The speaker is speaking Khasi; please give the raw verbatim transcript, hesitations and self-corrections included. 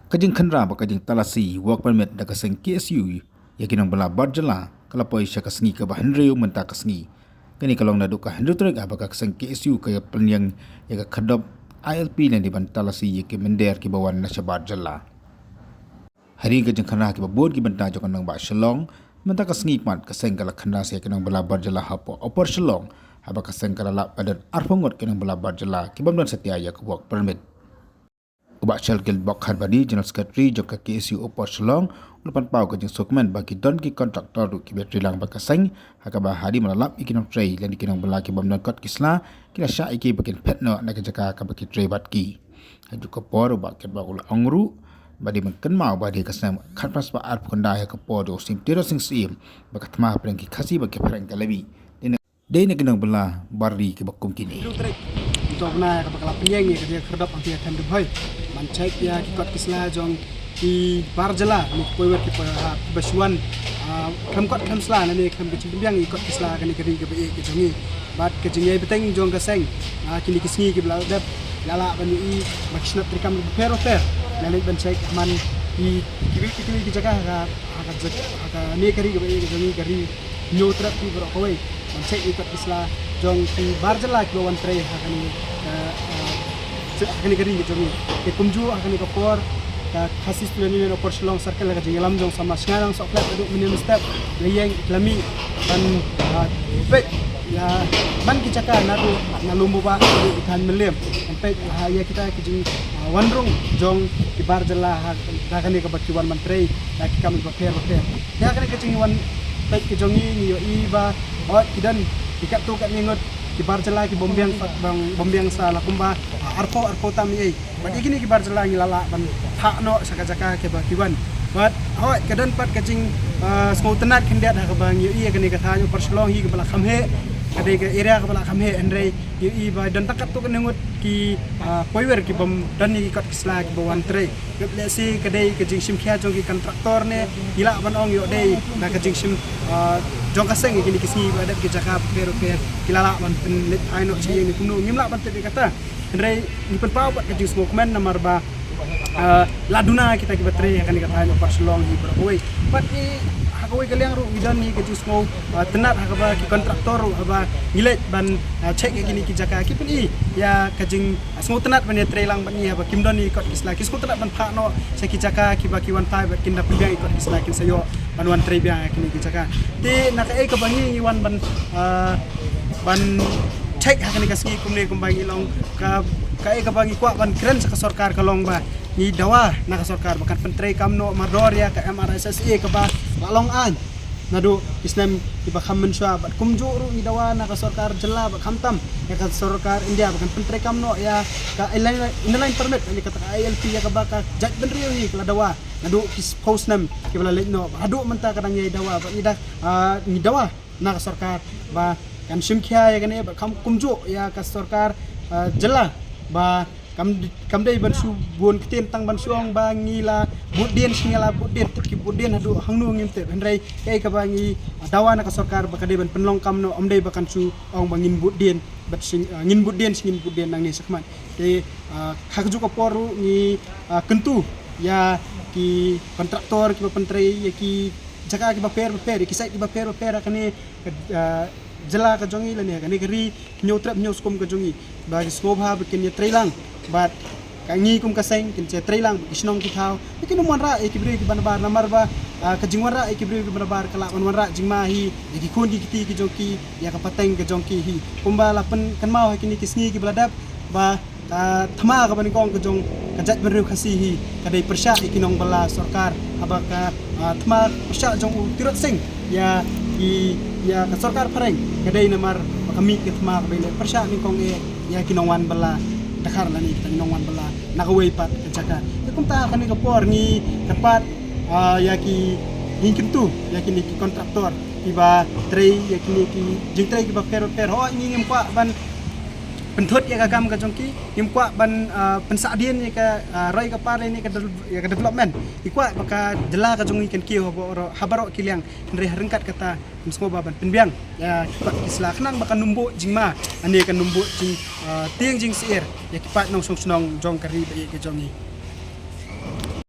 Ka jingkhynra bad ka jingtalasi work permit da ka seng K S U ïa ki nongbylla bar jylla ka la poi sha ka sngi kaba hynriew mynta ka sngi. Kane ka long naduh ka hynriew tarik haba ka seng K S U ka ïa pynïeng ïa ka khyrdop I L P lane ban talasi ïa ki mynder kiba wan na shabar jylla. Hadien ka jingkhynra kiba bun ki bynta jong ka nongbah Shillong, mynta ka sngi pat ka seng ka la khynra sa ïa ki nongbylla bar jylla hapoh Upper Shillong, haba ka seng ka la lap ba don arphew ngut ki nongbylla bar jylla ki bym don satia ïa ka work permit. U Bah Shalkil Bokharbani, General Secretary jong ka K S U Upper Shillong, u la pynpaw ka jingsngewkmen ba ki don ki kontraktor ruh kiba trei lang bad ka seng, ha kaba hadien ba la lap ïa ki nongtrei lane ki nongbylla ki bym don kot ki sla, ki la shah ïa ki ba kin phet noh na ka jaka kaba ki trei bad ki. Ha kajuh ka por u Bah Ketbah u la ong ruh ba dei ban kynmaw ba dei ka snem khatphra spah arphew khyndai ha ka por jong u Syiem Tirot Sing Syiem ba ka thma hapdeng ki Khasi bad ki phareng ka la mih. Dei na, dei na ki nongbylla bar ri kiba kum kine. Hynriew tarik. Nto bnai kaba ka la pynïeng ïa ka jingkhyrdop hangtei ha Them Ri Bhoi ban check ïa ki kot ki sla jong ki bar jylla, ne ki poiwer ki poiwer ha, kiba shu wan, ah, khlem kot khlem sla, lane khlem ka jingpynbiang ïa ki kot ki sla kane ka ri kaba ïeit ka jong ngi. Bad ka jingïai bteng jong ka seng, ah, kine ki sngi kiba la dep, la lah ban ïohi ba ki shnat treikam bapher bapher la leit ban check man ki, kiwei kiwei ki jaka ha ka, ha ka jaka, ha kane ka ri kaba ïeit ka jong ngi, ka ri Hynñiewtrep ki baroh kawei ban check ïa ki kot ki sla jong ki bar jylla kiba wan trei ha kane, eh, eh, ha kane ka ri ka jong ngi. Te kumjuh ha kane ka por ka Khasi Student Union Upper Shillong Circle ha ka jingïalam jong u samla Shngainang Sohkhlet haduh mynne mynstep la ïeng, la mih ban, ah, peit ïa man ki jaka naduh na Lumbaba haduh ki thaiñ Mylliem ban peit ïa kita ki jing, ah, wan rung jong ki bar jylla ha, ha kane kaba ki wan ban trei ïa ki kam bapher bapher. Ïa kane ka jingwan peit ka jong ngi, ngi ïohi ba hooid ki don ki katto katne ngut ki bar jylla ki bym biang sa, bym, bym biang sa la kumba, ah, arphew, arphew tam ei. Bad ïa kine ki bar jylla ngi la lah ban phah noh sha ka jaka kaba ki wan. Bad hooid ka don pat ka jing, ah, sngewtynnad khyndiat ha kaba ngi ïohi ïa kane ka thaiñ Upper Shillong hi kaba la kham heh, ka dei ka area kaba la kham heh, hynrei ngi ïohi ba don tang katto katne ngut ki, ah, poiwer ki bym don ïa ki kot ki sla kiba wan trei. Bad lehse ka dei ka jingshim khia jong ki kontraktor ne ngi lah ban ong ïoh dei na ka jingshim, ah, jong ka seng ïa kine ki sngi ba dep ki jaka bapher bapher ki la lah ban pynleit phai noh sha ïing ne kumno ngim lah ban tip ïa kata. Hynrei ngi pynpaw bad ka jingsngewkmen namar ba, ah, la duna kita kiba trei ha kane ka thaiñ Upper Shillong hi baroh kawei. Bad ngi ha kawei ka liang ruh ngi don ngi ka jingsngew, ah, tynnad ha kaba ki kontraktor ruh haba ngi leit ban, ah, check ïa kine ki jaka ki pyni ïa ka jing, ah, sngewtynnad ban ïa trei lang bad ngi haba kim don ïa ki kot ki sla, ki sngewtynnad ban phah noh sha ki jaka kiba ki wan phai bad kin da pynbiang ïa ki kot ki sla kin sa ïoh ban wan trei biang ha kine ki jaka. Te na kaei kaba ngi ngi wan ban, ah, ban check ha kane ka sngi kumne kumba ngi long ka, kaei kaba ngi kwah ban kren sha ka sorkar ka long ba ngi dawa na ka sorkar ba kan pyntreikam noh mardor ïa ka M R S S A kaba la long aiñ naduh ki snem kiba kham mynshuwa, bad kumjuh ruh ngi dawa na ka sorkar jylla bad khamtam ïa ka sorkar India ba kan pyntreikam noh ïa ka inner line, inner line permit, ïa kata ka I L P ïa kaba ka jaitbynriew hi ka la dawa naduh ki phew snem kiba la leit noh. Haduh mynta ka dang ïai dawa bad ngi da, ah, ngi dawa na ka sorkar ba kan shim khia ïa kane bad kham kumjuh ïa ka sorkar, ah, jylla ba kam, kam dei ban shu bun ktien tang ban shu ong ba ngi la bud dien shi ngi la bud dien, tip ki bud dien haduh hangno ngim tip, hynrei kaei kaba ngi dawa na ka sorkar ba ka dei ban pynlong kam noh, ym dei ba kan shu ong ba ngin bud dien bad shi, ah, ngin bud dien shi ngin bud dien nangne shakhmat. Te, ah, ha kajuh ka por ruh ngi, ah, kyntu ïa ki kontraktor kiba pyntrei ïa ki jaka kiba pher bapher, ïa ki site kiba pher bapher ha kane ka, ah, jylla ka jong ngi lane ha kane ka ri Hynñiewtrep Hynñiewskum ka jong ngi ba ki sngewbha ba kin ïa trei lang bad ka ngi kum ka seng kin ïa trei lang bad ki shnong ki thaw, ba kin ym wanrah ïa ki briew kiba nabar namar ba, ah, ka jingwanrah ïa ki briew kiba nabar ka lah ban wanrah jingma hi ïa ki khun ki kti ki jong ki, ïa ka pateng ka jong ki hi. Kumba la pynkynmaw ha kine ki sngi kiba la dep ba ka thma kaba nyngkong ka jong ka jaitbynriew Khasi hi ka dei pyrshah ïa ki nongbylla sorkar, haba ka, ah, thma pyrshah jong u Tirot Sing ïa ki, ïa ka sorkar phareng ka dei namar ba ka mih ka thma kaba ïaleh pyrshah nyngkong eh ïa ki nongwan bylla dkhar lane kita ki nongwan bylla na kawei pat ka jaka. Te kumta ha kane ka por ngi kyrpad, ah, ïa ki, ngi kyntu ïa kine ki kontraktor kiba trei ïa kine ki jingtrei kiba pher bapher. Hooid ngi ngim kwah ban pynthut ïa ka kam ka jong ki, ngim kwah ban, ah, pynsahdien ïa ka, ah, roi ka par lane ïa ka dev-, ïa ka development. Ngi kwah ba ka jylla ka jong ngi kan kiew ha baroh, ha baroh ki liang, hynrei ha ryngkat kata ngim sngewbha ban pynbiang ïa ki kot ki sla khnang ba kan ym buh jingma lane kan ym buh jing, ah, tieng jingsyier ïa ki paid nongshong shnong jong ka ri ba ïeit ka jong ngi.